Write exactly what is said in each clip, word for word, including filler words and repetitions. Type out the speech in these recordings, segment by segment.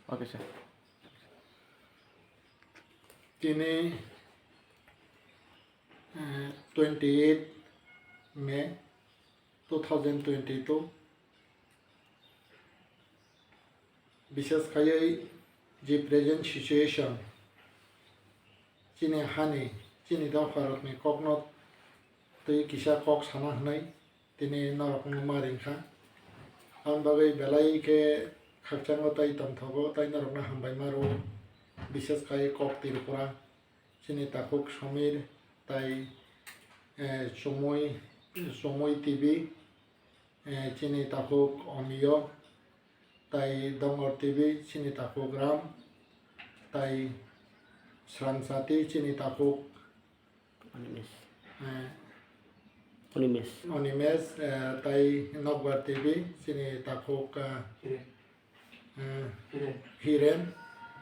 Okay, sir. Tini, eh, twenty eight May two thousand twenty two, bishes khaiwi je present situation, chini hani, chini dopharokni kokno twi kisa kok sana hwnwi tini norokno ma ringkha. Aboni bagwi belai khe khakchango tai tongthogo, tai norokno hambai ma rwo, bishes khai kok Tripura, chini takhuk Somir, tai, eh, Chumui, Chumui T V, eh, chini takhuk Omiyo, tai Dongor T V, chini takhuk Ram, tai Srangsati, chini takhuk Animesh. Eh, Animesh. Animesh, eh, tai Nokbar T V, chini takhuk, eh, eh, Hiren. Hiren.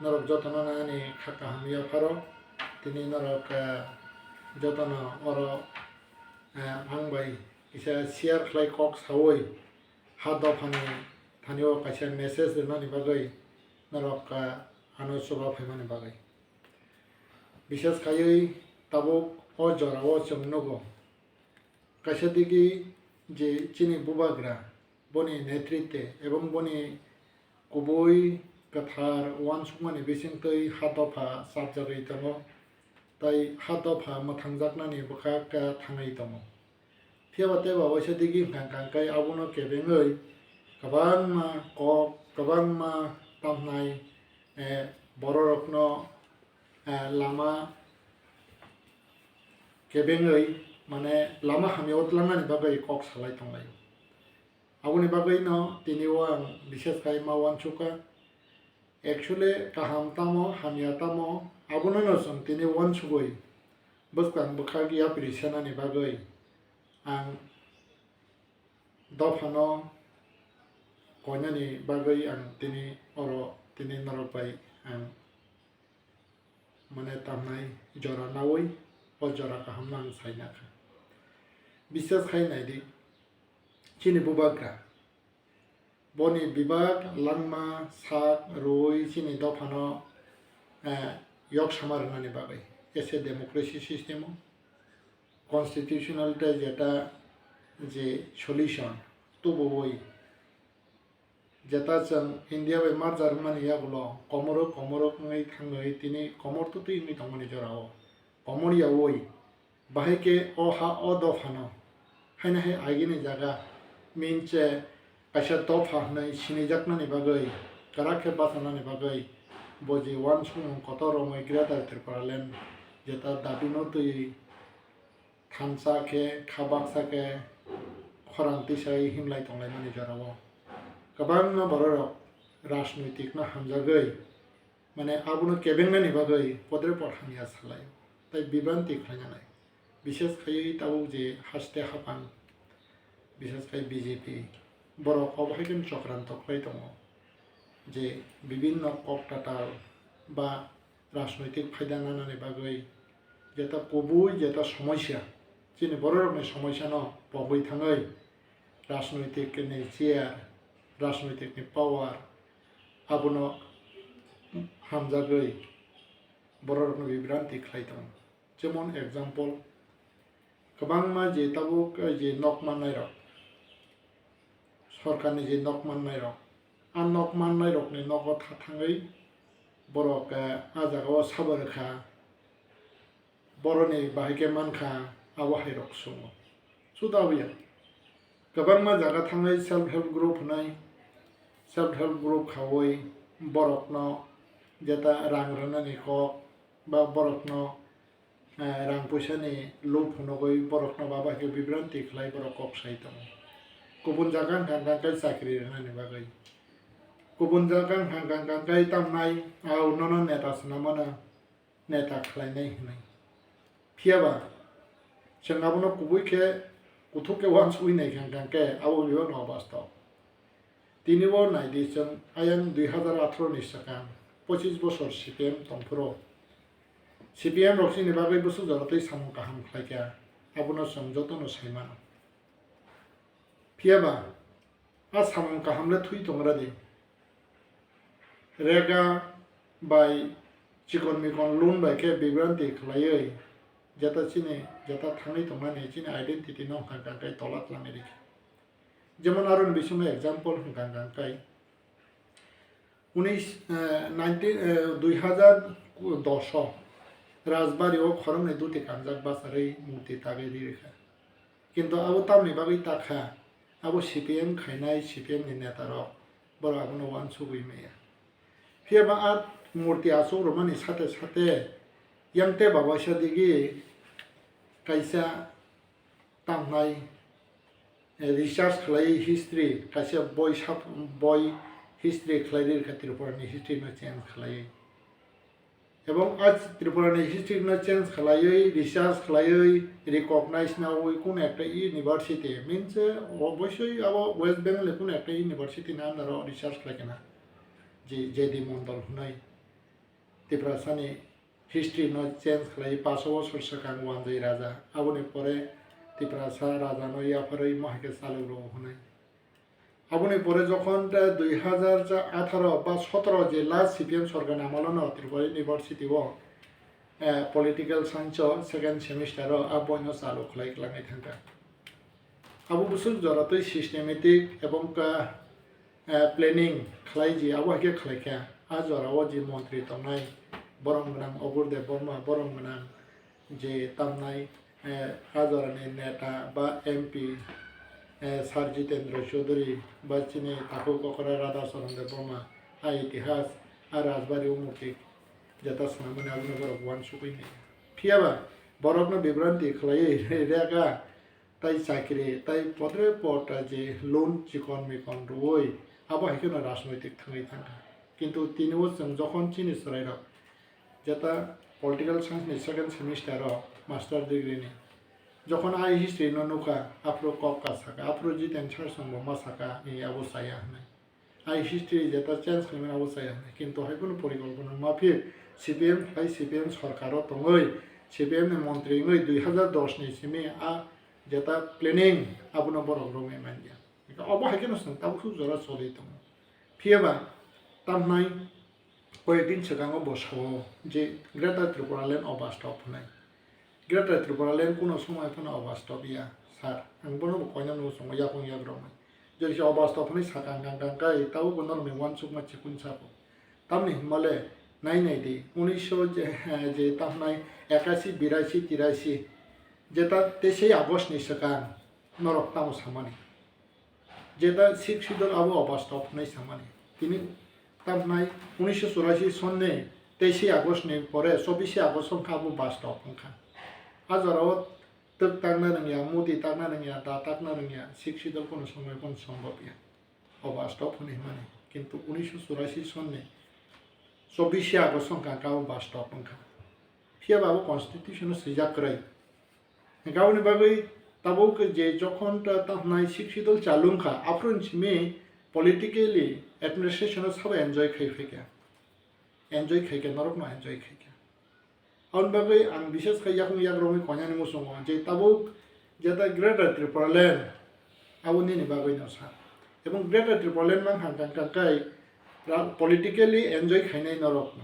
Norok jotono ani kha kaham yapharo. Tini norok, eh, jotono oro, eh, ang bai kisa share khlai kok sawi ha dophani thani o kaisa message rwnani bagwi norok, eh, ano chuba phaimani bagwi. Bishes khaiwi tabuk o jorao chwng nugo. Kaisa digi je chini bubagra, boni netritwe ebong boni kubui kwthar uansukmani bisingtwi ha dopha chapjagwi tongo, tai ha dopha mwthangjaknani bwkha khe thangwi tongo. Phiya ba tei ba waisa digi hwnkha hwnkha khe abono kebengwi kwbangma kok, kwbangma tamnai, eh, bororokno, eh, lama kebengwi, mane, lama hamya o twlangnani bagwi kok salai tonglaio. Aboni bagwino tini o ang bishes khai ma uansukha. Actually, kaham tamo, hamya tamo, abono no chwng tini uansugwi bwskang bwkhak yapri senani bagwi ang dophano koinani bagwi ang tini oro tini norok bai ang mane tamnai jora nawi o jora kahamno ang saina kha. Bishes khai naidi, chini bubagra boni bebak langma sak rwui chini dophano, eh, yok sama rwnani bagwi. Ese democracy system o constitutional tei jeta je solution tubuwi jeta chwng India bai merger wngmani yagulo komoro komoro wngwi thangwi tini komor twtwi wngwi tongmani jorao komor yaui bahai khe o ha o dophano haino hai agini jaga minche kaisa dopha hwnwi sinijaknani bagwi kwrak khe bachanani bagwi bo je uansukmung kotor romwi Greater Tripura Land jeta dabino twi thansa khe kha baksa khe khorang tisai himlai tonglaimani jorao kwbangma bororok rajnoitikno hamjagwi mane abono kebengnani bagwi podre pod hamya salai tei bibranti khlainani. Bishes khaiwi tabuk je haste haphang, bishes khai B J P, borok obo hai khe chokranto khlai tongo je bibinno kok tatal ba rajnoitik phaida nanani bagwi jeta kubui jeta somosya, chini bororokni somosyano pogwi thangwi rajnoitikni chair, rajnoitikni power abono hamjagwi bororokno bibranti khlai tongo. Jemon example, kwbangma je tabuk, eh, je nok mannairok, sorkarni je nok mannairok, a nok mannairokni nogo tha thangwi borok, eh, a jagao sabo rwkha, boroni bahai khe mankha, abo hairok sungo. Suda abuya. Kwbangma jaga thangwi self help group hwnwi, self help group khaui borokno jeta rang rwnani kok ba borokno, eh, rang puisani lob phunugwi borokno baba khe bibranti khlai borok kok sai tongo. Kubun jaga wngkha hwnkha khe chakri rwnani bagwi. Kubun jaga wngkha hwnkha khe tamnai, "Au, nono neta swnamano." Neta khlainai hwnwi. Phiya ba, chwng abono kubui khe kuthuk khe uansugwi naikha hwnkha khe abo bebak no bastob. Tini o naidi chwng ayang dui hazar atharo ni swkang pochis bosor C P M tongphuru. C P M rok chini bagwi bwswk jora tei samung kaham khlaikha, abono chwng jotono sai mano. Phiya ba, a samung kaham le thwi tongra di. rega bai chikon mikon loan bai khe bibranti khlaiwi jeta chini jeta thangwi tongmani chini identity no hwnkha hwnkha khe tola twlangwi rikha. Jemon aroni bisingo example hwnkha hwnkha khe unis, eh, nineteen, eh, dui hazar dos o Rajbari o khoroknwi duti kanjak bacharwi murti tagwi ri rikha. Kintu abo tamni bagwi takha, abo C P M khainai C P M ni neta rok, borok abono uansugwi maya. Phiya ba a murti achuk rwmani sate sate yang te babaisa digi kaisa tamnai, eh, research khlai history, kaisa boi sap-, boi history khlai ri rwkha Tripura ni history no change khlai. Ebong a Tripura ni history no change khlaiwi, research khlaiwi, recognize nawi kuno ekta university, means, eh, obosoi abo West Bengal ni kuno ekta university ni under o research khlai kana, je J D Mondol hwnwi Tiprasa ni history no change khlai paso bosor swkang Wanjwi Raja, aboni pore Tiprasa Raja no yapharwi mohake chalok rwo hwnwi. Aboni pore jokhon te dui hazar atharo ba sotoro je last C P M sorkar ni amolo no Tripura University o, eh, political science o second semester o a boino chalu khlai kwlangwi thangkha. Abo bwswk jora twi systematic ebong ka, eh, planning khlai ji abo hai khe khlai kha. A jora o je montri tongnai borom gwnang Obur Debbarma, borom gwnang je tamnai, eh, a jorani neta ba M P, eh, Sir Jitendra Chaudhary ba chini takhuk okra Radha Charan Debbarma, a itihas, a Rajbari o murti jeta swnamani abono borok uansugwi maya. Phiya ba borokno bibranti khlaiwi rega tai chakri tai podre pota je loan chikon mikon rwui abo hai kheno rajnoitik thangwi thangkha. Kintu tini o chwng jokhon chini chwrairok jeta political science ni second semester o master degree ni. Jokhon ai history no nukha, aphuru kok ka saka, aphuru Jiten Sar Song bo ma saka, ni abo chaya hwnwi. Ai history jeta change khlaimani abo chaya hwnwi. Kintu hai phano porikolpona ma phir C P M hai C P M sorkar o tongwi, C P M ni montri wngwi dui hazar dos ni simi a jeta planning abono borok romwi manya. Obo hai kheno chwng tabuk jora choli tongo. Phiya ba tamnai Koyekdin swkango bo sao je Greater Tripura Land obastop hwnwi. Greater Tripura Land kuno somoi phano obastop ya, sir. Ang bono bo koinani muchungo yakung yakroknwi. Jodi se obastop hwnwi sakang kang kang kai, tabuk bo norokni uansukma chikun sabo. Tamni hwnmale nai nai di, unisho je, je tamnai ekasi, birasi, tirasi, jeta teisai August ni swkang norok tamo samani. Jeta Sixth Schedule abo obastop hwnwi samani. Tini tamnai unisho churasi sonni teisai August ni pore chobbish August wngkha abo bastop wngkha. A jorao twk takna rwngya, muti takna rwngya, da takna rwngya, Sixth Schedule kono somoi kono sombhob ya. Obastop hwnwi hwnmani. Kintu unisho churasi sonni chobbish August wngkha, abo bastop wngkha. Phiya ba abo constitution o swijak kwrwi. Hwnkhe aboni bagwi tabuk je jokhon ta, ta hwnai Sixth Schedule chalung kha, aphuru simi politically administration o sabo enjoy khai phaikha, enjoy khaikha, norokno enjoy khaikha. Aboni bagwi ang bishes khai yakung yakrokni koinani muchungo je tabuk jeta Greater Tripura Land abo nini bagwino sa, ebong Greater Tripura Land mang hang kang kang kai ra-, politically enjoy khainai norokno.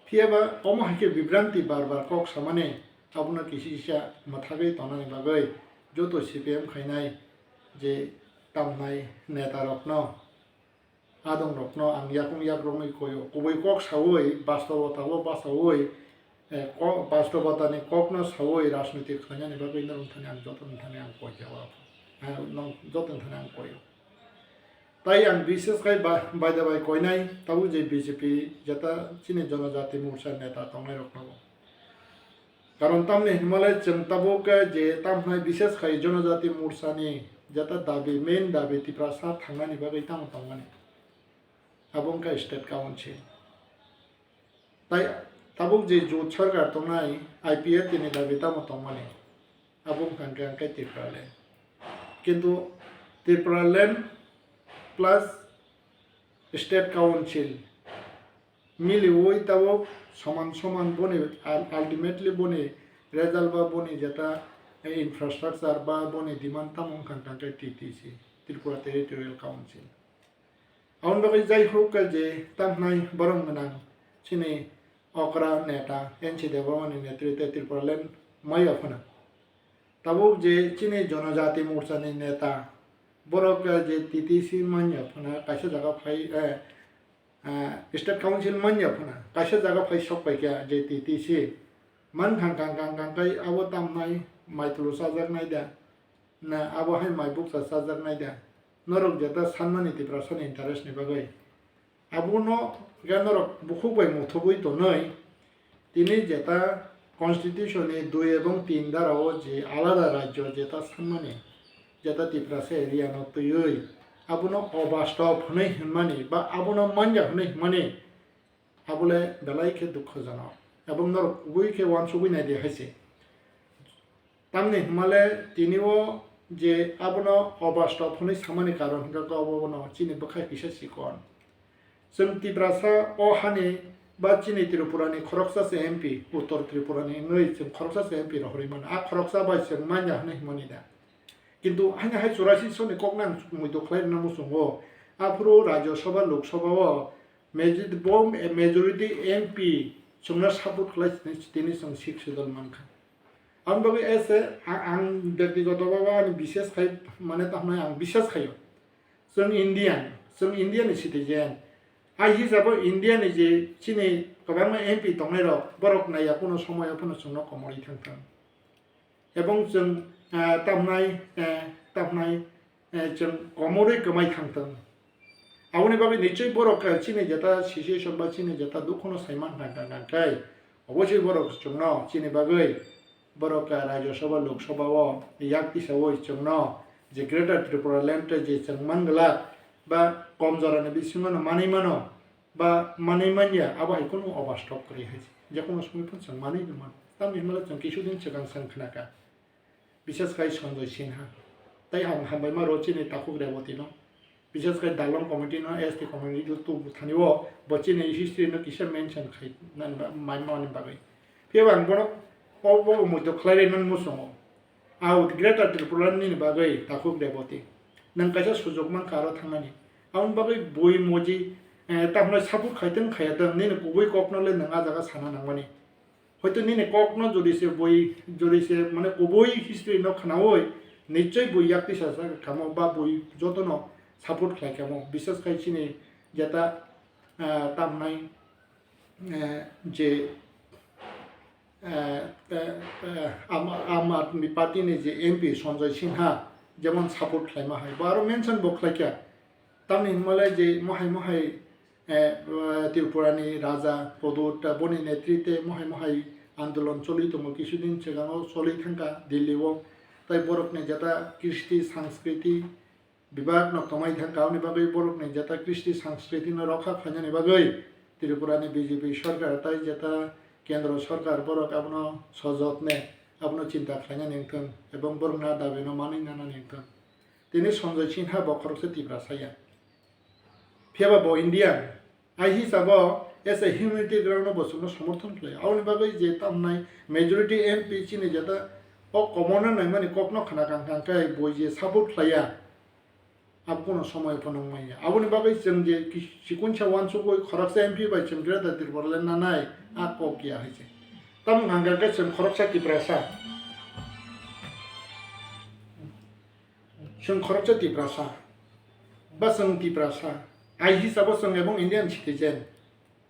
Phiya ba omo hai khe bibranti bar bar kok samani, abono kisi kisa mwthagwi tongnani bagwi joto C P M khainai je tamnai neta rokno, adong rokno ang yakung yakroknwi koio. Kubui kok saui, bastobota o basaui, eh, ko-, bastobota ni kokno saui rajniti khlainani bagwi norok thani ang joto ni thani ang koi jawa. Eh, nong joto ni thani ang koio. Tai ang bishes khai ba-, baida bai koinai, tabuk je B J P jeta chini Jonojati Morcha neta tongnai rokno bo. Karon tamni hinmale chwng tabuk je tam hwnai bishes khai Jonojati Morcha ni jeta dabi, main dabi Tiprasa thangnani bagwi tamo tongmani. Abo wngkha state council. Tai tabuk je jot sarkar tongnai I P F T ni dabi tamo tongmani, abo wngkha hwnkhe hwnkhe Tipraland. Kintu Tipraland plus state council miliui tabuk soman soman boni ul-, ultimately boni result ba boni jeta infrastructure ba boni demand tamo wngkha hwnkhe T T C, Tripura Territorial Council. Aboni bagwi jai huk je tamhnai borok gwnang chini okra neta N C Debbarmani netrite Tripuraland maya phano. Tabuk je chini Jonojati Morchani neta borok je T T C manya phano kaisa jaga phai, eh, eh, State Council manya phano kaisa jaga phai sok paikha je T T C. Man khang khang khang khang khai abo tamhnai mai tulu chajaknai da. Na abo hai mai bukcha chajaknai da. Norok jeta sanmani Tiprasani interest ni bagwi. Abono ga norok bukhuk bai muthubui tonwi tini jeta constitution ni dui ebong tin dara o je alada rajyo jeta sanmani jeta Tiprasa area no twiwi abono obastob hwnwi hwnmani ba abono manya hwnwi hwnmani. Abole belai khe dukhojonok. Ebong norok kubui khe uansugui nai di hai se. Tamni hwnmale tini o je abono obastob hwnwi samani karon hwnkhe obo bono chini bwkhak kisa chikon. Chwng Tiprasa o hani ba chini Tripura ni khoroksa se M P, Uttor Tripura ni wngwi chwng khoroksa se M P rohorwi mano. A khoroksa bai chwng manya hwnwi hwnmani da. Kintu haino hai churasi soni kokno ang muitu khlai rwna muchungo. Aphuru Rajya Sabha, Lok Sabha o majority, bo majority M P chwngno support khlai tini, tini chwng Sixth Schedule mankha. Aboni bagwi ese a-, ang byaktigoto bhabe ani bishes khai, mane, tamo ang bishes khaio. Chwng Indian, chwng India ni citizen. Ai hisabo India ni je chini kwbangma M P tongnai rok, borok naiya kuno somoyo phano chwngno komorwi thang thang. Ebong chwng, ah, tamnai, eh, tamnai, eh, chwng komorwi kwmai thang thang. Aboni bagwi nichoi borok, eh, chini jeta situation ba chini jeta dukhuno saiman thang thang thang khai, obosoi borok chwngno chini bagwi borok, eh, Rajya Sabha, Lok Sabha o yak tisawi chwngno je Greater Tripura Land je chwng man glak ba kom jorani bisingo no manwi mano, ba manwi manya, abo hai kunu obastob kwrwi hai se. Je kunu somoi phano chwng manwi rwmano. Tamni hwnba chwng kisudin swkang chwng khnakha. Bises khai Sanjoy Sinha. Tai ham hambaima rw chini takhuk Reboti no. Bises khai Dalong committee no, S T committee no tubu thani o bo chini history no kisa mention khai nani ba-, mai mani bagwi. Phiya bo ang bono o, o, o muitu khlai rwi nani muchungo. Au Greater Tripura nini bagwi takhuk Reboti. Nwng kaisa sujok mankha aro thangnani. Aboni bagwi bui moji, eh, tamno support khaitwng khayatwng nini kubui kokno le nwng a jaga sana nangmani. Hoito nini kokno jodi se bui, jodi se mane kubui history no khnaui nichoi bui yak tisa sa kamo ba bui jotono support khlai kamo. Bises khai chini jeta, eh, tamnai eh, je, eh, eh, eh, Aam, Aam Aadmi Party ni je M P Sanjoy Sinha jemon support khlaima hai, bo aro mention bo khlaikha. Tamni hwnmale je mohai mohai, eh, eh, Tripura ni Raja Pradyot, eh, boni netrite mohai mohai andolon choli tongo, kisudin swkango choli thangkha Delhi o. Tai borokni jeta kristi sanskriti bibak no kwmai thangkha, aboni bagwi borokni jeta kristi sanskriti no rokha khlainani bagwi Tripura ni B J P sorkar tai jeta kendro sorkar borok abono sojotne abono chinta khlainani wngthwng ebong borokni a dabi no manwi nanani wngthwng. Tini Sanjoy Sinha bo khoroksa Tiprasa ya. Phiya ba bo Indian. Ai hisabo as a humanity ground no bo chwngno somorthon khlai. Aboni bagwi je tamnai majority M P chini jeta o commoner naimani kokno khna kang kang khe bo je support khlaiya. Abo kono somoy phano wngmanya. Aboni bagwi chwng je ki-, chikonsa uansugwi khoroksa M P bai chwng Greater Tripura le nanai a kok ya hai se. Tamo hwnka khe chwng khoroksa Tiprasa. Chwng khoroksa Tiprasa, ba chwng Tiprasa, ai hisabo chwng ebong Indian citizen,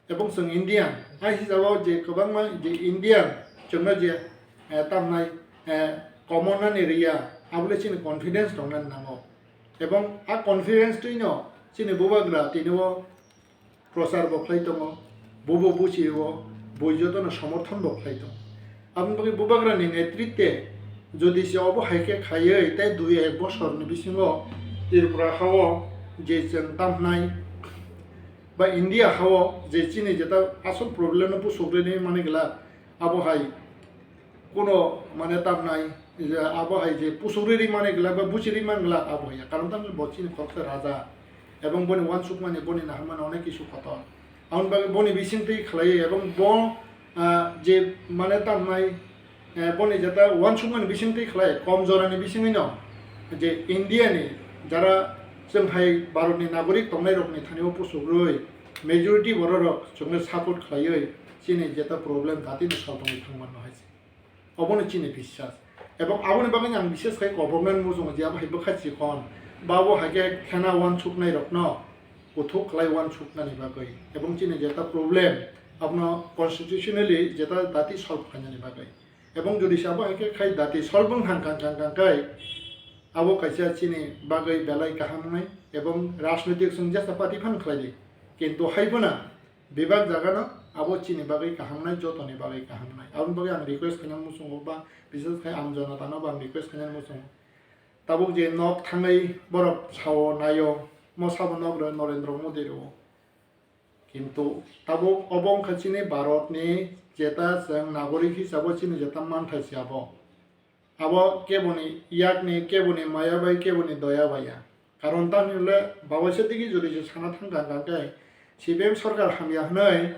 ebong chwng Indian, ai hisabo je kwbangma je Indian chwngno je, eh, tamnai, eh, common nani riya, abole chini confidence tongnani nango. Ebong a confidence twino chini bubagra tini o prochar bo khlai tongo, bubo buchi o, bui jotono somorthon bo khlai tongo. Aboni bagwi bubagrani netrite jodi se obo hai khe khaiwi tei dui ek bosorni bisingo Tripura hao je chwng tamhnai ba India hao je chini jeta asol problem no pusuk rwni mani glak, abo hai kuno mane tamnai, je abo hai je pusuk riri mani glak ba buchi ri man glak abo hai ya. Karon tamni bo chini khoroksa raja ebong boni uansukmani, boni naharmani onek kisu kotor. Aboni bagwi boni bisingtwi khlaiwi ebong bo, ah, je mane tamnai, eh, boni jeta uansukmani bisingtwi khlai kom jorani bisingwino je India ni jara chwng hai Bharatni nagorik tongnairokni thani o pusukrwi majority bororok chwngno support khlaiwi chini jeta problem datino solvengwi thangmano hai se. Obono chini biswas. Ebong aboni bagwi ang bishes khai government muchungo je abo hai bwkha chikon, ba bo hai khe khena uansuknairokno kuthuk khlai uansuknani bagwi. Ebong chini jeta problem abono constitutionally jeta dati solve khlainani bagwi. Ebong jodi se abo hai khe khai dati solve wng thang kang kang kang khai, abo kaisa chini bagwi belai kaham wngnai. Ebong rajnoitik chwng jesa party phan khlai di, kintu hai phano bebak jagano abo chini bagwi kaham wngnai, jotoni bagwi kaham wngnai. Aboni bagwi ang request khainani muchungo ba bishes khai aam janatano ba ang request khainani muchungo. Tabuk je nok thangnai borok sao naio, mo sabo nok rw Narendra Modi rw. Kintu tabuk obo wngkha chini Bharatni jeta chwng nagorik hisabo chini jeta manthai se abo. Abo keboni yakni, keboni maya bai, keboni doya bai ya. Karon tamni hwnle bawaisa digi jodi se sana thang kang kang khe C P M sorkar hamya hwnwi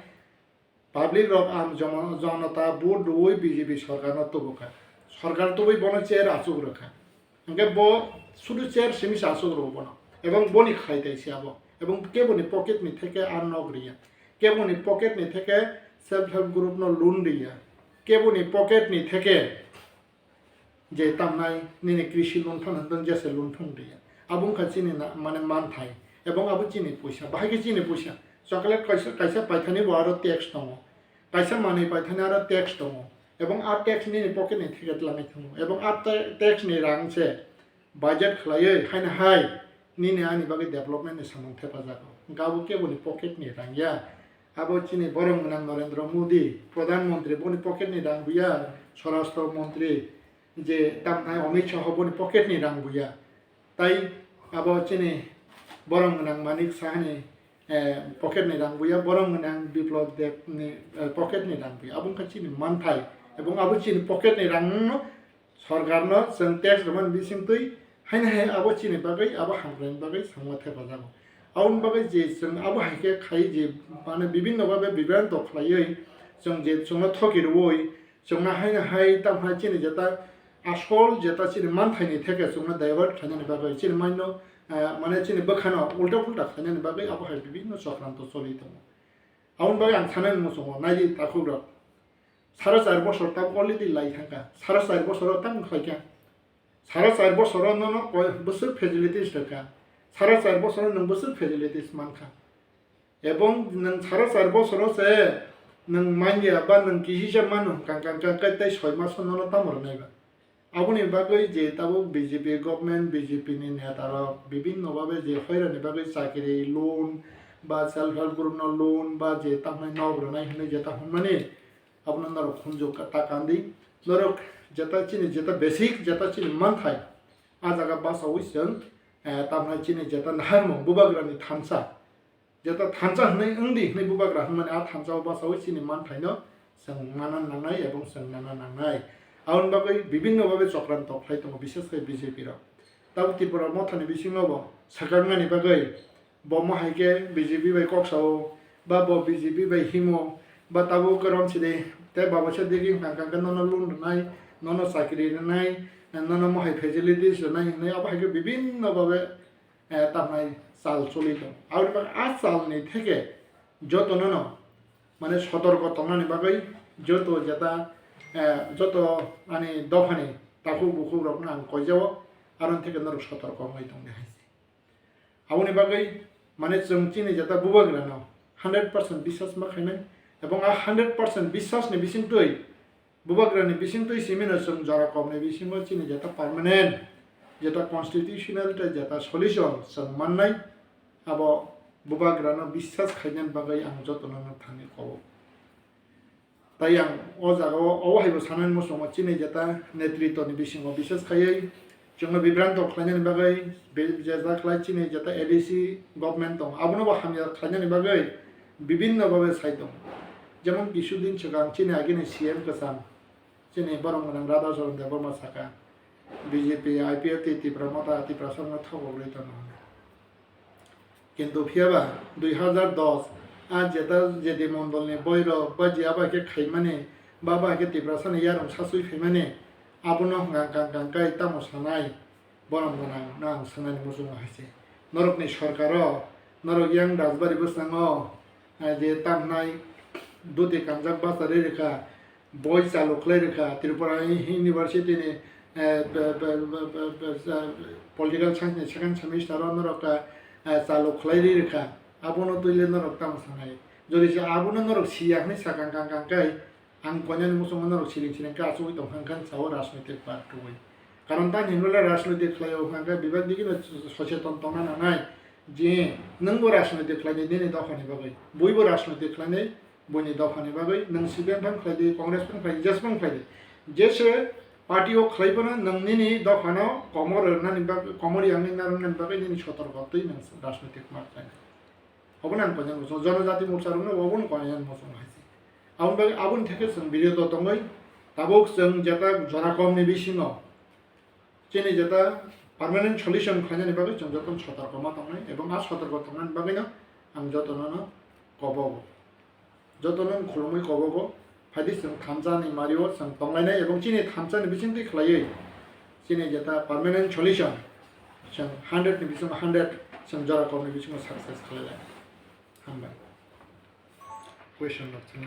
public rok aam jama-, janata vote rwui B J P sorkarno tubukha. Sorkar tubui bono chair achuk rwkha. Hwnkhe bo sudu chair simi se achuk rwo bono. Ebong boni khlai tai se abo. Ebong keboni pocket ni theke a nok riya. Keboni pocket ni theke self help group no loan riya. Keboni pocket ni theke je tamnai nini krishi loan phano hwndwng jesa loan phano riya. Abo wngkha chini na, mane manthai. Ebong abo chini puisa. Bahai khe chini puisa. Chocolate kaisa, kaisa paithani bo aro tax tongo. Kaisa manwi paithani aro tax tongo. Ebong a tax nini pocket ni theke twlangwi thango. Ebong a ta-, tax ni rang se budget khlaiwi haino hai nini ani bagwi development ni samung thepajago. Hwnkhe abo keboni pocket ni rang ya. Abo chini borom gwnang Narendra Modi, Pradhan Mantri, boni pocket ni rang buya, Swarashtra Mantri, je tamnai Amit Shah boni pocket ni rang buya. Tai abo chini borom gwnang Manik Sahani, eh, pocket ni rang buya, borom gwnang Biplab Deb ni, eh, pocket ni rang buya. Abo wngkha chini manthai. Ebong abo chini pocket ni rang no sorkarno chwng tax rwmani bisingtwi haino hai abo chini bagwi, abo hamkraini bagwi samung thepajago. Aboni bagwi je chwng abo hai khe khai je, mane, bibinno bhabe bibranto khlaiwi chwng je chwngno thoki rwui chwngno haino hai tamo hai chini jeta asol jeta chini manthaini theke chwngno divert khlainani bagwi chini maino, eh, mane, chini bwkhano ulta pulta khlainani bagwi abo hai bibinno chokranto choli tongo. Aboni bagwi ang sanani muchungo, naidi takhukrok. Sara char bosor tabuk already lai thangkha. Sara char bosoro tamo khlaikha. Sara char bosoro nono koi bwswk facilities rwkha. Sara char bosoro nwng bwswk facilities mankha. Ebong nwng sara char bosoro se nwng manya ba nwng kisisa mano kang kang kang kang tei soi maso nono tamo rwnai ba. Aboni bagwi je tabuk B J P government, B J P ni neta rok bibinno bhabe je hoirani bagwi chakri loan ba self help group no loan ba je tamni nok rwnai hinwi jeta hwnmani, abono norok khunju ka-, ta kandi. Norok jeta chini jeta basic jeta chini manthai, a jaga basaui chwng, eh, tamni chini jeta naharmung bubagrani thansa, jeta thansa hwnwi wngdi hwnwi bubagra hwnmani a thansa o basaui chini manthaino chwng mana nangnai ebong chwng nana nangnai. Aboni bagwi bibinno bhabe chokranto khlai tongo, bishes khe B J P rok. Tabuk Tripura mothani bisingo bo swkangmani bagwi bo mo hai khe B J P bai kok sao, ba bo B J P bai himo, ba tabuk kwrwng sidi tei babosa digi wngkha khe nono loan rwnai, nono chakri rwnai, nono mo hai facilities rwnai hwnwi abo hai khe bibinno bhabe, eh, tamnai chal choli tong. Aboni bagwi a chalni theke jotono no, mane, sotorko tongnani bagwi joto jeta, eh, joto ani dophani takhuk bukhuk rokno ang koijao, aroni theke norok sotorko wngwi tongdi hai se. Aboni bagwi, mane, chwng chini jeta bubagrano hundred percent biswas ma khainai, ebong a hundred percent biswasni bisingtwi bubagrani bisingtwi simino chwng jora komni bisingo chini jeta permanent, jeta constitutional tei jeta solution chwng mannai, abo bubagrano biswas khainani bagwi ang jotono thani kobo. Tai ang o jagao obo haibo sanani muchungo chini jeta netritwni bisingo biswas khaiwi chwngno bibranto khlainani bagwi be-, jesa khlai chini jeta A D C government tongo, abonobo hamya khlainani bagwi bibinno bhabe sai tongo. Jemon kisudin swkang chini agini C M kwcham, chini borom gwnang Radhacharan Debbarma saka, B J P, I P F T Tipra Motha Tiprasarokno thokgwi tongo hwnwi. Kintu phiyaba dui hazar dos a jeta J D Mondolni boirok ba je abo hai khe khaimani ba abo hai khe Tiprasani yarwng sasui phaimani, abono hwnkha kang kang kai tamo sanai, borom gwnangno ang sanani muchungo hai se. Norokni sorkaro, norok yang Rajbari bwskango, eh, je tamhnai duti kanjak bachari rwkha, boi chalu khlai rwkha, Tripura University ni, eh, pe-, pe-, pe-, pe-, pe-, eh, Political Science ni second semester o norok, eh, chalu khlai ri rwkha, abono twile norok tamo sanai? Jodi se abono norok siya hwnwi sakang kang kang kai, ang koinani muchungo norok siling siling khe achugwi tongkha, hwnkhe ang sao rajnoitik party rwui. Karon tamni hwnwi le rajnoitik khlai o hwnkha khe bebak digino socheton tongna nangnai je nwngbo rajnoitik khlainai nini dophani bagwi, buibo rajnoitik khlainai buini dophani bagwi, nwng C P M phano khlai di, Congress phano khlai di, jesa phano khlai di. Jese party o khlai phano nwng nini dophano komor rwnani bagwi, komor yangwi narwknani bagwi nini sotorko twi nwng rajnoitik ma khlainai. Obono ang koinani muchungo, Jonojati Morcha rokno obono koinani muchungo hai se. Aboni bagwi, aboni theke chwng biroto tongwi, tabuk chwng jeta jora komni bisingo chini jeta permanent solution khlainani bagwi chwng jotono sotorko ma tongnai, ebong a sotorko tongnani bagwino ang jotono no kobogo. Jotono khulumwi kobogo, phaidi chwng thansa ni mario chwng tonglainai, ebong chini thansa ni bisingtwi khlaiwi chini jeta permanent solution chwng hundred ni bisingo hundred chwng jora kokni bisingo success khlailai. Hambai. Question rok chwng